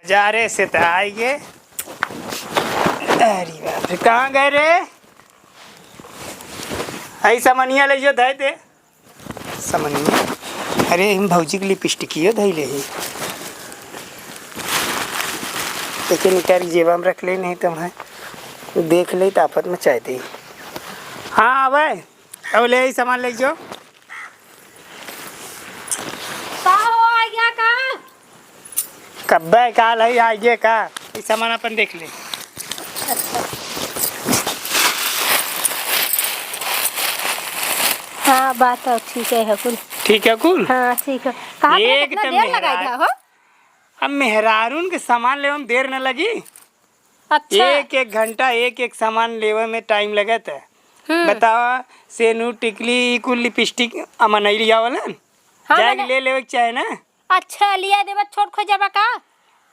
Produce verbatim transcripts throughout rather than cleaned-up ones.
जा रे, से त आई गे। अरे बाप रे, कहाँ गए रे? आई समनिया ले जो धइ दे। समनिया, अरे, हम भौजी के लिपस्टिकियो धइले ही। एके निकाल के जेबा में रख ले, नहीं तो हम देख ले त आफत मचाइ दे। हाँ, आवे। अब ले आई सामान ले जो। का हो, आ गया का? कब्बे काल है, आइए का, ई सामान अपन देख ले। हाँ, बात तो ठीक है, है कुल। ठीक है कुल? हाँ, ठीक है। कहाँ पे एक कितना तो देर लगाई मेहरार-, था हो? अब मेहरारून के सामान लेवे में देर न लगी। अच्छा। एक एक घंटा एक एक सामान लेवे में टाइम लगत है। हम्म। बतावा, सेनू, टिकली, ई कुल लिपस्टिक अमन नहीं लिया वालन? हाँ, जाए के मने ले लेवे के चाहे ना। अच्छा, लिया देबा, छोट खो जाबा का?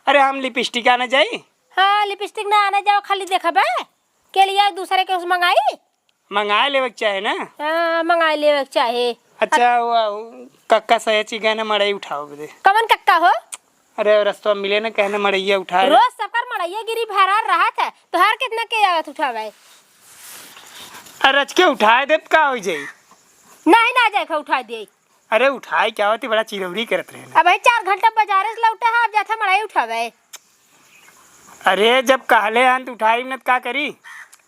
अरे, हम लिपस्टिक आने जाई? हाँ, लिपस्टिक ना आने जाओ, खाली देखबे के लिए दूसरे के उस मंगाई? मंगाए लेवे के चाहे ना। हाँ, मंगाए लेवे के चाहे। अच्छा, वो, वो कक्का सहेची गए ना मड़ई उठाओ बदे। कवन कक्का हो? अरे, रस्तवा मिले ना, कहे ना मड़ैया उठाए। रोज सबकर मड़ैया गिरी भरार रहत है, तोहार कितना के आवत उठावे? अरे, रच के उठाए देब, का हो जाई? नहीं, ना जाए के उठाए दे। अरे उठाई क्या होती, बड़ा चिरौरी करत रहे ना। अब भाई चार घंटा बाजारे से लौटे है, अब जाता मड़ई उठावे। अरे जब कहले हन त उठाई न त का करी?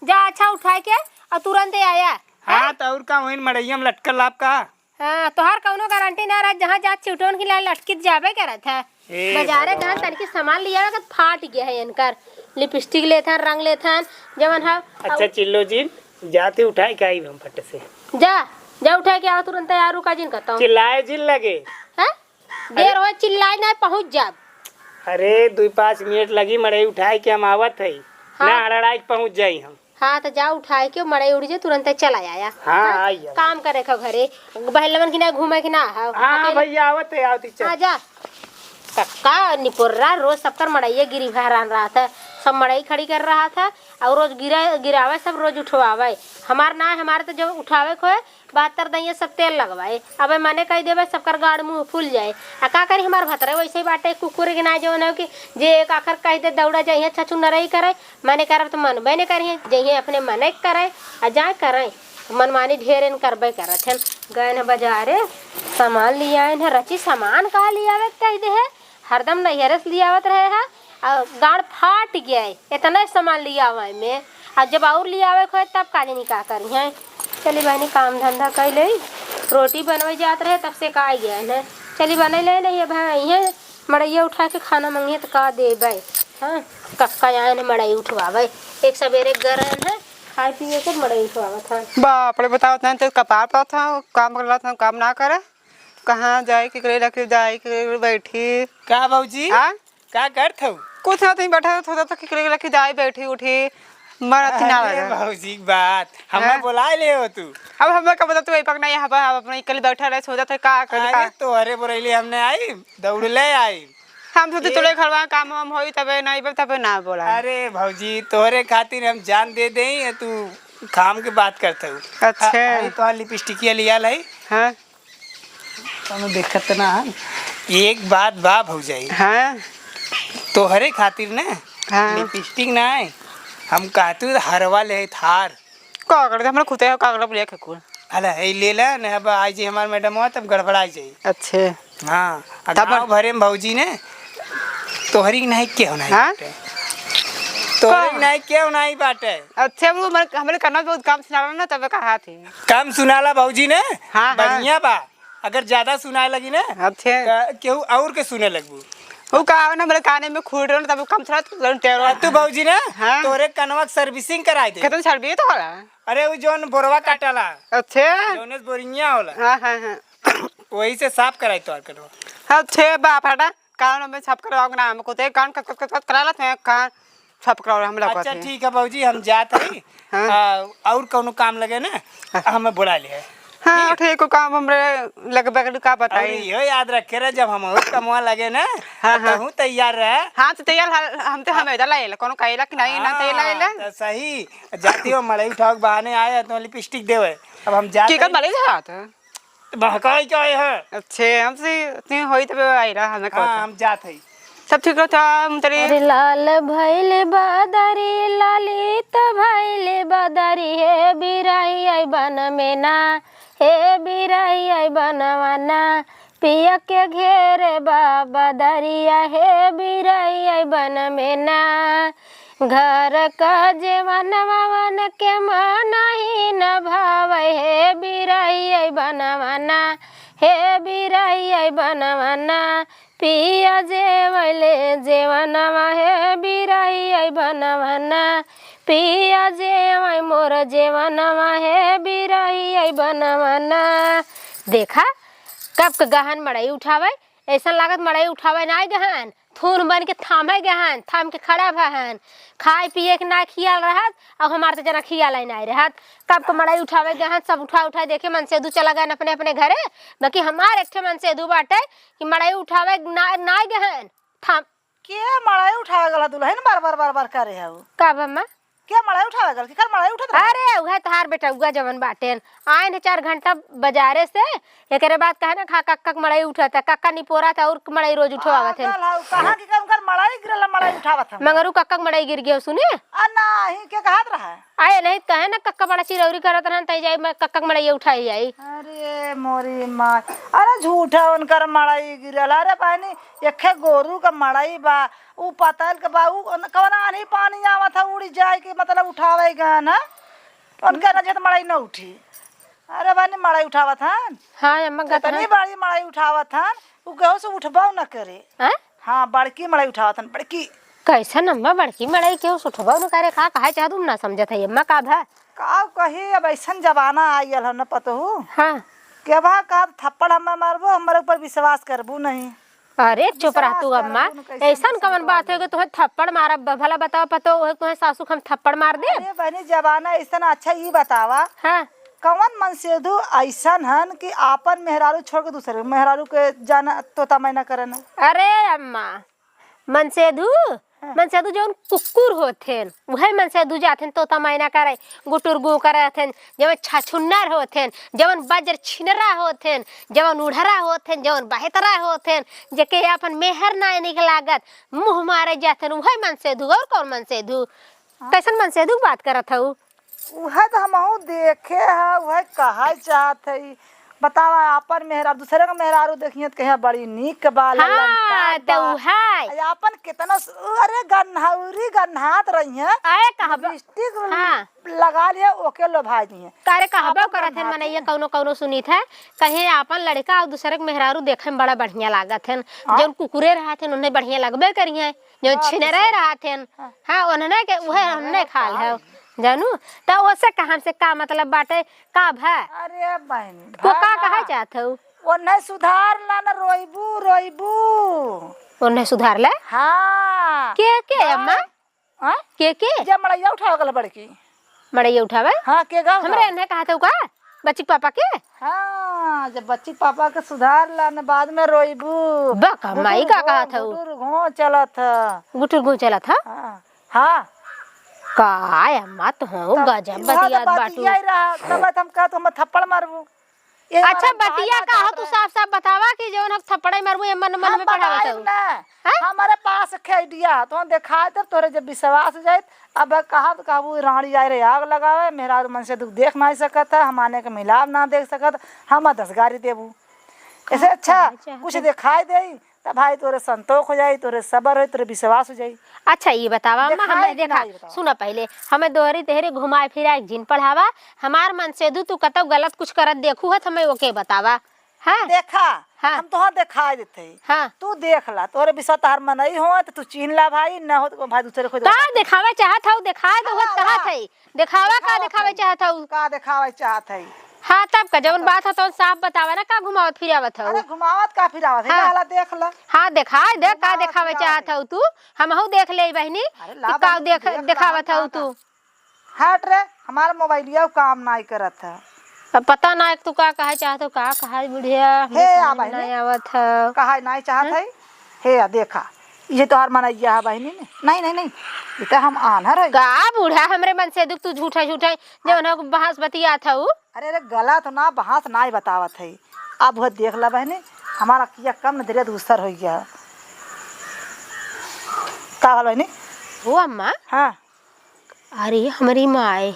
जा अच्छा उठाए के और तुरंत ही आया। हाँ, हैं? त और का वहीं मड़ैया में लटकल लाभ का? हाँ, तोहार कौनो गारंटी ना रहा, जहाँ जात चिउटोन की लाइन लटकित जाबे करत है। ए बाजारे भगवान। गहन तनकी सामान लिया के फाट गया है इनकर। लिपस्टिक लेथन, रंग लेथन, जवन है। अच्छा चिल्लो जी, जाते उठाए के आई हम फट से। जा, जा उठा के आवा तुरंत, तैयार रुका जिन कहता हूँ। चिल्लाए जिन लगे। हैं? देर हो चिल्लाए ना पहुँच जाब। अरे दुई पाँच मिनट लगी मड़ई उठाए के हम आवत है। हाँ। ना हड़हड़ाए के पहुँच जाई हम। हाँ तो जा उठाए के मड़ई उठ जे तुरंत चला आया। हाँ, हाँ? आई, आई। काम करे खो घरे, बहलवन की ना घूमे की ना हो। हाँ, अकेले भैया आवत है, आवत है, चल। हाँ जा। का निपोर्रा रोज सबकर मड़इये गिरी भरान रहत है, सब मड़ई खड़ी कर रहत है और रोज गिरा गिरावे, सब रोज उठवावे। हमार ना है, हमारे तो जब उठावे के होए बहत्तर दइये सब तेल लगवाए। अबे मने कह देबे सबकर गाड़ मुँह फूल जाए। आ का करी, हमार भतरे वैसे ही बाटे, कुकुर के ना जवन हो कि जे एक आखर कह दे दौड़ा जाइए छछु नरई करे। मने करब तो मनबे ने करिए, जइए अपने मने करे आ जाए करे। मनमानी ढेर इन करबे करत हन। गए न बाजारे सामान लियाए न, रची सामान का लियावे के कह दे है, हरदम नैहरे से लियावत रहे है। आ गाड़ फाट गए, इतना सामान लियावे में। आ जब और लियावे के होए तब का जानी का करी हैं। चली बहनी काम धंधा कर ले, रोटी बनवे जात रहे तब से का गए न। चली बने ले नहीं अब है, मड़इया उठा के खाना मंगिए त का देबे? हाँ, कक्का आए न मड़ई उठवावे, एक सबेरे गरन है, खाए पिए के मड़ई उठवावत है। बाप रे, बताओ, तन तो कपार पर था, काम कर रहा था, काम ना करे, कहाँ जाए, केकरे लगे जाए, केकरे बैठी। का भौजी? हाँ? का करत हऊ? कुछ ना, तुम बैठा हो, थोड़ा सा केकरे लगे जाए, बैठी उठी, मन अथी ना अरे लगे। भौजी की बात, हमें हाँ? बुला ले हो तू। अब हमें का पता, तू एक पक नहीं, यहाँ पर हम अपने इकल बैठा रहे, सोचत है का कर अरे का। तोहरे बोलैले हम नहीं आई, दौड़ले आई। हम सोचे ए- तोरे घरवा काम वाम होई, तबे ना आइबे, तबे ना बोला। अरे भौजी, तोहरे खातिर हम जान दे देई, तू काम के बात करत हऊ। अच्छा। हाँ, तोहार लिपस्टिकिया लिया लाई। हाँ। कौनो दिक्कत ना है। एक बात बा भौजाई। हाँ। तोहरे खातिर ना हाँ। लिपस्टिक ना है, हम कहतू हरवा ले थार। का करते, हमरा खुदे का करब लेके कुल। अला, ए ले ला, नहीं अब आई जे हमार मैडम हुआ, तब गड़बड़ाई जाई। अच्छे। हाँ, आ तब गाँव भरे में भौजी ने तोहरी के नहीं केहू नहीं हाँ? बाटे। तोहरी का? के नहीं केहू नहीं बाटे। अच्छे, वो हमरे, हमरे कान में बहुत कम सुनाला ना, तब कहा थे। कम सुनाला भौजी ने? हाँ, हाँ। बढ़िया बा। अगर ज्यादा सुनाए लगी ना, अच्छे। त केहू और के सुने लगबू। वो का ना, हमरे काने में खूट रहो, तब कम सुना, तू टेरो। आ, तू भौजी ना, हाँ। तोरे कनवा के सर्विसिंग कराई दे। कितना सर्विस तो होला? अरे, वो जौन बोरवा काटाला। अच्छे। जौने से बोरिंगिया होला। हाँ, हाँ, हाँ। वही से साफ कराई तोर कनवा। अच्छे, बाप हटा। कान में साफ करवाओ ना, हमको तो कान कस, कस, कस, कस करा लेते हैं, कान साफ कराओ, हम लोग अच्छा, कहते हैं। ठीक है भौजी, हम जात हई। हाँ। आ, और कौनो काम लगे ना, हाँ। हमें बुला ले। हाँ, ठीक। ठीक हो, काम हमरे लग बगल का और बताई। इहो याद रखे रहे, जब हम और कमवा लगे ना, हाँ, हाँ। तहूँ तैयार रहे। हाँ, तो तैयार हम, हम तो हम हाँ। इधर लाइला, कौनो कहला कि नहीं, ना तैयार हाँ, लाइला। तो सही, जाती हो मड़ई उठाओ के बहाने आए, तो लिपस्टिक देवे। अब हम जात ठीक है, हई। मड़ई जात है। बहकाई के आए हैं। अच्छे, हमसे इतनी होई तबे आई रहा, हमें हाँ, कहत है। हम जात हई। सब ठीक रहता, हम तनी अरे लाल भइल बदरी, ललित भइल बदरी, हे बिरही आई बन में ना, हे बिरही आई बनवा ना, पिया के घेरे बा बदरिया, हे बिरही आई बन में ना। घर का जेवनवा वन के मन ही न भावे, हे बिरही आई बनवा ना, हे बिरही आई बनवा ना। पिया जेवले जेवनवा हे बिरही आई बनवा ना, पिया जेवै मोर जेवनवा हे बिरही आई बनवा ना। देखा, कब के गहन मड़ई उठावे, ऐसन लागत मड़ई उठावे नाई गहन, थून बन के थामे गहन, थाम के खड़ा भहन। खाए पिए के ना खियाल रहत, अब हमार त जना खियाल ही नाई रहत। कब के मड़ई उठावे गहन, सब उठा उठा देखे मनसेधू चला गहन अपने अपने घरे, बाकी हमार एक ठे मनसेधू बाटे कि मड़ई उठावे ना, नाई गहन। थाम। के मड़ई उठावे गल दुल्हन, बार बार बार बार करे हऊ? का बा अम्मा? के मड़ई उठावे गल? केकर मड़ई उठत रहे? अरे उहे तोहार बेटउआ जवन बाटेन, आइन है चार घंटा बजारे से, एकरे बाद कहे ना खा कक्का के मड़ई उठत है, कक्का निपोरा था और मड़ई रोज उठवावत है। पागल हऊ, कहाँ की उनकर मड़ई गिरल, मड़ई उठावत हम। मंगरू कक्का के मड़ई गिर गयो सुने। आ नाही, के कहत रहा? आए नहीं कहे ना कक्का बड़ा चिरौरी करत रहन, तई जाई मैं कक्का के मड़ई उठाई आई। अरे मोरी माँ, अरे झूठा उनकर मड़ई गिरल। अरे बहनी, एखे गोरू का मड़ई बा, उ पतल के बा, उ कौन आन्ही पानी आवत है, उड़ी जाए के मतलब उठावे गहन है, उनका नजर मड़ई न उठी। अरे बहनी, मड़ई उठावत हन। हाँ अम्मा, तो गत इतनी हन। बड़ी मड़ई उठावत हन, उ केहू से उठबो न करे। हैं? हाँ, बड़की मड़ई उठावत हन, बड़की। कैसन अम्मा बड़की मड़ई केहू से उठबो न करे? का कहे चाहत, हम ना समझत है अम्मा, का भा? का कही, अब ऐसन जमाना आ गयल हो न पतोहू। हाँ। के भा का थप्पड़ हमें मारबो, हमारे ऊपर विश्वास करबू नहीं। अरे चुप रह तू अम्मा, ऐसन कवन बात है कि तुहे थप्पड़ मारब? ब-, भला बतावा पतो, ओहे तुहे सासू के हम थप्पड़ मार देब? अरे बहनी, जमाना ऐसन। अच्छा ई बतावा, हाँ। कवन मनसेधू ऐसन हन कि आपन मेहरारू छोड़ के दूसरे मेहरारू के जाना तोता मैना करन? अरे अम्मा, मनसेधू, हाँ। मनसेधू जौन कुकुर होथेन, उहे मनसेधू जाथेन तोता मैना करे, गुटुर गू करे हथेन, जवन छछुन्नर होथेन, जवन बजर छिनरा होथेन, जवन उढ़रा होथेन, जवन बहेतरा होथेन, जेके आपन मेहर नाय निक लागत, मुँह मारे जाथेन, उहे मनसेधू, और कौन मनसेधू? हाँ। कैसन मनसेधू के बात करत हऊ? उहे तो हमहू देखे ह, उहे कहै चाहत हई। बतावा, आपन मेहरारू, दूसरे के मेहरारू देखिहे त कहिहे, "बड़ी नीक बा, हाँ, ललनटाप त बा।" उहे। आ आपन केतना सु-, अरे, गन्हौरी गन्हात रहिहे। अरे, कहबा। लिपस्टिक हाँ। लगा लिहे, ओके लोभाई दिहे। अरे, कहबो आपन करत हन, गन्हात मनैया है। कौनो, कौनो सुनित है, कहे, "आपन लड़का और दूसरे के मेहरारू देखे में बड़ा बढ़िया लागत हन। हाँ। जौन कुकुरे रहत हन, उन्हें बढ़िया लगबे करिहे।" जौन हाँ, छिनरे तो रहत हन, हाँ। हाँ, उन्हने के, उहे छिनरे हमने खाल है, जानू? त ओसे का, हमसे का मतलब बाटे, का भा? अरे बहनी, तो भा का ना। कहे चाहत हऊ? ओन्हे सुधार ला ना, रोइबू, रोइबू। ओन्हे सुधार ले? हाँ। के, के, अम्मा? हाँ? के, के? जे मड़ैया उठावे गल बड़की। मड़ैया उठावे? हाँ, के गाँव हमरे का? एन्हे कहत हऊ का? बच्ची के पापा के? हाँ, जब बच्ची के पापा के सुधार ला न, बाद में रोइबू। बक, माई गुटुर का घों, कहत हऊ? गुटुर घों चलत ह। गुटुर घों चलत ह? हाँ, हाँ। का है अम्मा, तू हो तब गजब इहाँ तो बतियात बाटू। बतियाई रहा, तब हम कहत हम थप्पड़ मारबू। ये अच्छा, हमारे बतिया का का हो, कहत तू रहे? साफ साफ बतावा कि जौन हम थप्पड़े मारबू, ये मन मन हम में पढ़ावत बताइब हऊ। ना। हैं? हमारे पास एक idea है, तो हम दिखाई देब, तोरे जब विश्वास हो जाए, अब कहब, कहबू, "रानी आए रहे आग लगावे, मेहरारू मनसेधू देख नाहीं सकत है, हम आने के मिलाप ना देख सकत, हम दस गारी देबू।" ऐसे हाँ, अच्छा, कहे चाहत कुछ है। दिखाई देई, त भाई तोरे संतोष हो जाई, तोरे सबर होई, तोरे विश्वास हो जाई। अच्छा, ये बतावा, अम्मा, दिखाई हमें कि देखा, ना, ये बतावा। सुना पहले, हमें दोहरी तेहरी घुमाए फिराए जिन पढ़ावा, हमार मनसेधू तू कतौ गलत कुछ करत देखू हत, हमें ओके बतावा। हाँ। देखा, हाँ। हम तोहर देखाई देत हई। हाँ। तू देख ला, तोहरे बिसा तोहार मनई हो त तू चीन्ह ला भाई, न हो त भाई दूसरे खोज का ला। देखावे चाहत हऊ, देखाए दो, खावा कहत ला। हई। देखावा का देखावत देखावे हई। चाहत हऊ? का देखावे चाहत हई? हाँ, तब का, जवन हाँ, तब। बात ह तवन साफ बतावा ना, का घुमावत फिरावत हऊ? अरे घुमावत का फिरावत हई? हाँ। ला, ला, देख ला। हाँ, देखाए दे, का घुमावत देखावे फिरावत चाहत हई। हऊ तू? हमहू देख लेई बहिनी, अरे कि ला का बहिनी, देख, देख ला, देखावत हम हऊ का तू? हट रे, हमार मोबाइलिया काम नाई करत है। अब पता ना तू का कहे चाहत हो, का कहे बुढ़िया, हमरे हे, आ समझ में बहिनी। नाई आवत है। कहे नाई चाहत हैं? है? हे, आ देखा, ये तोहार मनैया है बहिनी ने। नहीं, नहीं, नहीं, ये तो हम आन्हर है। का बूढ़ा हमरे मनसेधू के तू झूठा, झूठा, जवन हो बहस बतियात हऊ। अरे, अरे, गलत ना, बहस नाई बतावत है। अब वो देख ला बहिनी, हमारा किया कम न दरिया दूसर हो गया। का हाल बहिनी? हो अम्मा? हाँ। अरे हमरी माय,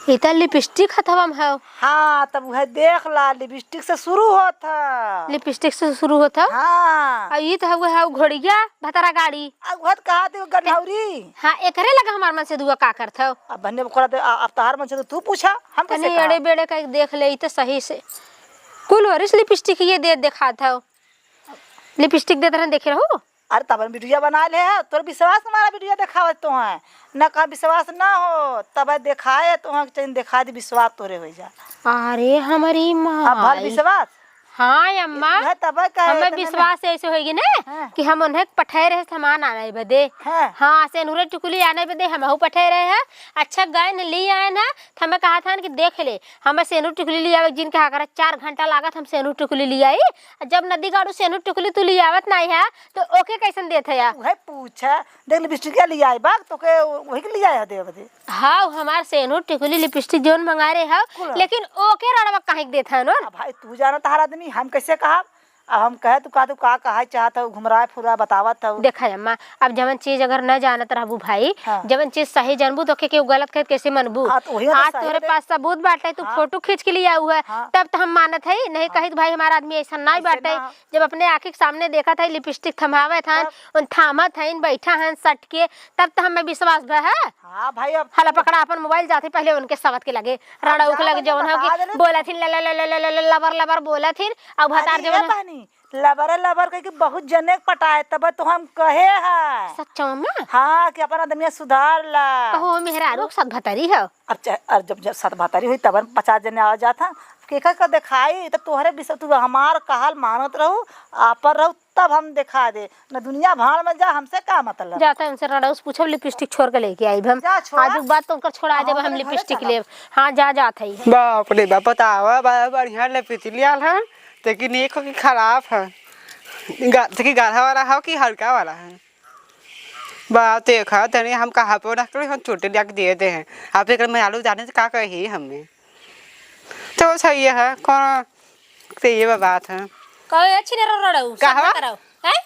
ई त लिपस्टिक हथवा में हौ। हाँ, तब उहे देख ला, लिपस्टिक से शुरू होत ह। लिपस्टिक से शुरू होत हौ? हाँ। आ ई त हउए हौ घोड़िया, भतरा गाड़ी। आ उहे त कहा थी, गन्हौरी। हाँ, एकरे लगे हमार मनसेधुआ का करत हौ? अब बहने ओकरा दे, आ, अब तहार मनसेधुआ तू पूछा, हम कैसे तनी कहा? एड़े बेड़े का देख ले, ई त सही से। कुल ओरिस लिपस्टिक ये दे देखात हौ। लिपस्टिक देत रहन, देखे रहू? अरे तब हम वीडियो बना ले है, तोर विश्वास हमारा वीडियो देखावत तो है, न कहा विश्वास ना हो, तब देखाए तो है, चैन देखा दी, विश्वास तोरे हो जा। अरे हमरी माँ। अब भल विश्वास? हाँ अम्मा, उहे तब कहे हमें इतने में। विश्वास ऐसे होगी ना हाँ। कि हम उन्हें पठे रहे सामान आने बदे। हाँ। हाँ, सेनुरे टिकुली आने बदे हमहू पठे रहे हैं। अच्छा गए न ली आए ना, तो हमें कहा था कि देख ले, हमें सेनुर टिकुली ली आवे, जिनके हाँ करे चार घंटा लागत, हम सेनुर टिकुली ली आई। जब नदी गाड़ू सेनुर टिकुली तू ली आवत नाई है, तो ओके कैसन देत है या? उहे पूछा, देख लिपस्टिक क्या ली आई बाग, तो के वही के ली आया दे बदे। हाँ, हमार सेनुर टिकुली लिपस्टिक जौन मंगा रहे हो, कुल। लेकिन ओके रड़वा काहे के देत है नो? अब भाई तू जाना तहार आदमी, हम कैसे कहा? अब हम कहे तू का, तू का कहा चाहत हो, घुमराए फुरा बतावत हो। देखा अम्मा, अब जवन चीज अगर न जानत रहबू भाई, हाँ। जवन चीज सही जानबू तो के केहू गलत कहे कैसे मनबू? हाँ, तो वही ना आज सही तोहरे बता। पास सबूत बाटे, तू हाँ। फोटो खींच के लिए आऊ है, हाँ। तब तो हम मानत है, नहीं हाँ। कहित भाई हमार आदमी ऐसा नहीं ऐसे बाटे। ना। जब अपने आँखी के सामने देखत है, लिपस्टिक थमावत हन, तब? उन थामत हन, बैठा हन सट के, तब तो हमें विश्वास बा है। हाँ भाई, अब हला पकड़ा अपन मोबाइल जाते पहले उनके सवत के लगे, अब रड़ऊ के जा लगे बहनी, जवन हो बता कि देले। बोलत हिन ल-, ल-, ल-, ल-, ल-, ल-, लबर लबर बोलत हिन, अब भतार अरे जवन ये हो बहनी, लबरे लबर कह के बहुत जने के पटाए, तब तो हम कहे है। सच्चा में? हाँ, कि अपन आदमिया सुधार ला। कहो मेहरारू के साथ भतारी हो। अब चाहे, और जब, जब साथ भतारी हुई तब पचास जने आ जात हैं, केकर का देखाई, तो तोहरे विश्वास, तू हमार कहल मानत रहू, आपन रहू, तब हम देखा दे। न दुनिया भाड़ में जा, हमसे का मतलब? जाता है उनसे रड़ौस पूछब, लिपस्टिक छोड़ के लेके आइब हम। जा, छोड़ा। आज के बाद तो उनकर छोड़ा देब, हम लिपस्टिक लेब। हाँ, जा, जात है। बाप रे बाप, बतावा, बड़ा बढ़िया लिपस्टिक लियाल है, लेकिन एक हो कि खराब है। गा-, देखी, गाढ़ा वाला हो कि हल्का वाला है? बा, देखा, तनी हम कहा पर रख के हम चोटे लिया के दे दे हैं। आप एकर मेहरारू जाने से का कही हमें? तो सही है, कौन से ये बात है? कहो, ए छिनरो रड़ऊ, सब कहा? भतरऊ, हैं?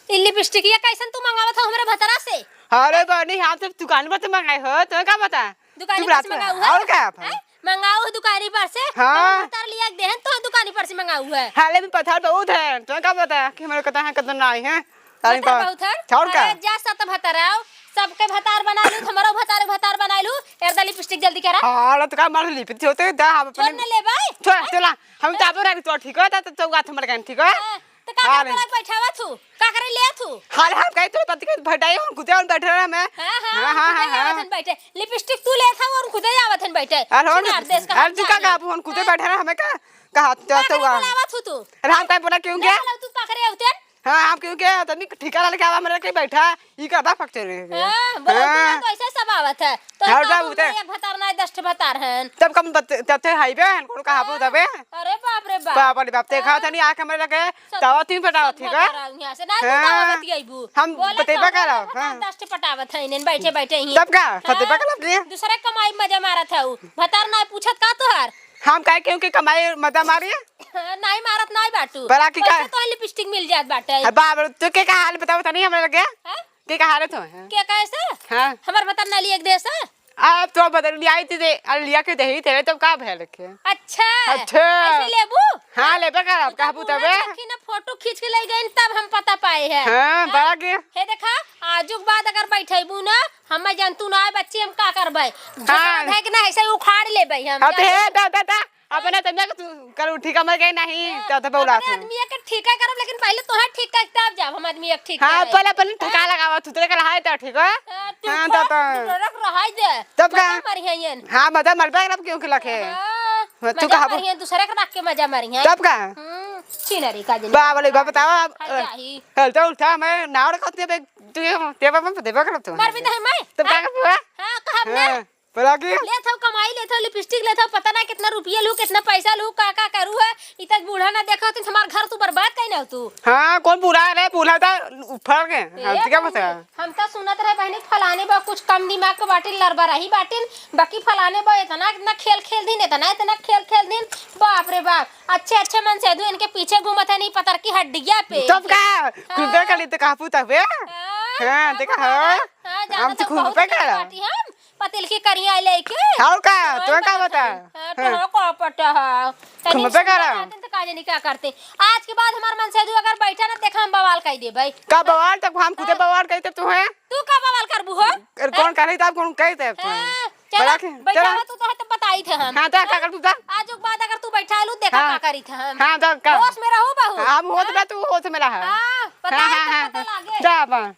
ई लिपस्टिकिया कैसन तू मंगावत हो हमरे भतरा से? अरे बहनी, हम तो दुकान पर से मंगाए हो, तुम्हें का पता? दुकानी चुप पर से रह तू। मंगाऊ है? और का आप हैं? हैं? मंगाऊ है दुकानी पर से? हाँ। हम भतार लिया के देहन तो दुकानी पर से मंगाऊ है। हाले में पत्थर बहुत है, तुम्हें का पता कि हमारे कता है, कता नहीं है? अरे भतार बा-, बहुत है? और का? अरे जा सत भतार आओ, सबके भतार बना लू, हमरो भतार, भतार बना लू। एरदा लिपस्टिक जल्दी करा। हाँ, तो का मार लिपस्टिक होते दा हम छोड़ अपने न ले भाई। छोड़, हैं? चला, हम हैं? ताबो रह तो ठीक है, तो, तो बात हमर कहन ठीक है? हाँ, तो का हाँ, करे नहीं। पलक बैठावा थू? का करे ले थू? हाल हम कहे तो पति के भटाई हम खुदे हम बैठे रहे हमें। हाँ, हाँ, हाँ, हम हाँ, खुदे हाँ, आवत हाँ। हन बैठे। लिपस्टिक तू ले था और खुदे आवत हन बैठे। अरे हो, छिनार देश का अरे तू का हक कहा, हम खुदे हैं? बैठे रहे हमें का? कहा तो का तो करे वा। बुलावा थू तू? अरे हम कहे बोला क्यों ले गया? वाला तू का करे उते? हाँ, हम क्यों गया? तनी ठिकाना लेके आवा, मेरे के बैठा, ई का बा फक्चर है? हाँ, बोला हाँ। तो ऐसे सब आवत है। तो हाँ, का बाबू, बोल रहे, एक भतार ना, दस ठे भतार हैं। तब कम बत-, तब थे हाईवे हैं, कोनो कहा हाँ। बोल दबे? अरे बाप रे बाप। बाप रे बाप, देखा हाँ। तनी आँख में लगे, सब, तावा तीन बेटा सब होती का? भतार हैं यहाँ से। ना, हाँ। तू तावा बतियाइबू। हम बोला बतेबा तो, करा, भतार हाँ। दस ठे पटावत है इन्हें, बैठे, बैठे ही। तब का? हाँ। फतेबा करा अपने? दूसरे कमाई मजा मारत है उ। भतार ना पूछत का तोहार? हम काहे केहू के कमाई मजा मारी? नाई मारत नाई बाटू। भला की पैसा का? तो लिपस्टिक मिल जात बाटे। अब बाप रे, तू के का हाल बताओ तनी हमरा लगे? हैं? के का हाल है तो? के कैसे? हाँ। हमार भतार ना लिए एक देश है? अब तो बदल लिया आई थी दे, और लिया के दही तेरे तो का भय रखे? अच्छा। अच्छा। ऐसे लेबू? हाँ, लेबे का, अब तू कहबू तो तबे। बोला था कि ना फोटो खींच के ले गई तब हम पता पाए हैं। हाँ, हाँ? बड़ा के। हे देखा, आजुक बाद अगर बैठेबू ना, हमें जानतू ना है बच्ची, हम का करबे? हाँ। झोंका धै के ना ऐसे ही उखाड़ लेबे हम। हाँ, तो हे, दा, दा, दा, अपने तनिया के तू कल उठी का मर गए नहीं, हाँ, तो, तो बौला अपने थे। आदमी एक ठीक है करब, लेकिन पहले तोहे ठीक कर तब जाब हम आदमी एक ठीक हाँ, करे। पहले, पहले ठिका हाँ। लगावा, तू तेरे का रहा है तो ठीक है? हाँ, तू हाँ, खा, तो, तो। तू रख रहा है दे। तब का? मजा मरी है ये। हाँ, मजा मर पाएगा अब क्यों के लखे? हाँ, हाँ, तू मजा कहा मरी है, दूसरे के रख के मजा मरी है। तब का? हम्म, छीनरी का जिन। बाप रे, बाप बतावा। हट जाही। हल तो उठा, मैं नाव रखत नहीं बे, तू ये, तेरे बाप में देबा करत हो। मर भी तो है मैं। तब का हाँ? करबा? हाँ, कहब ना। हाँ। बोला कि? ले थो कमाई, ले थो लिपस्टिक, ले थो पता ना कितना रुपया लू, कितना पैसा लू, का का करू है। इ तक बूढ़ा ना देखा होती, हमार घर तू बर्बाद कहीं ना हो तू। हाँ, कौन बूढ़ा है रे? बूढ़ा था उफर के। ए हम तो क्या बहनी, पता? हम तो सुनत रहे बहनी, फलाने बा कुछ कम दिमाग के बाटिन, लरबराही बाटिन, बाकी फलाने बा इतना, इतना खेल खेल दिन, इतना, इतना खेल खेल दिन, बाप रे बाप। अच्छे, अच्छे मनसेधू इनके पीछे घूमत है, नहीं पतर की हड्डिया पे। तब का? हाँ। कुदे कली तो कापू तबे? हाँ। हाँ, देखा हो। हाँ, जाना हमसे तो खूब बहुत पे नीक करा। बाटी हम, पतिल की करिया लेके। और का? तोहे का पता? हाँ, हाँ। तोहे का पता है? तनी घूमबे सुंदर करा। रहते तो का जानी का करते। आज के बाद हमार मनसेधू अगर बैठा ना, देखा हम बवाल कइ देबे। का बवाल? तब हम खुदे हाँ। बवाल कइ देब तोहे। तू का बवाल करबू हो? अरे कौन हाँ? कर रही था, कौन कइ देब तोहे? हाँ, चला, बड़ा के-, बैठा चला। हो तू तो है तो बताई थे हम। हाँ, जा, का हाँ? कर तू जा। आज के बाद अगर तू बैठा लू, देखा हाँ। का करी थे हम। हाँ, जा, का? होश में रहू बहू। हाँ, हम होश हाँ? में, तू होश में रहा। हाँ, पता हाँ, है हाँ, तो हाँ। पता लागे। जा, बा।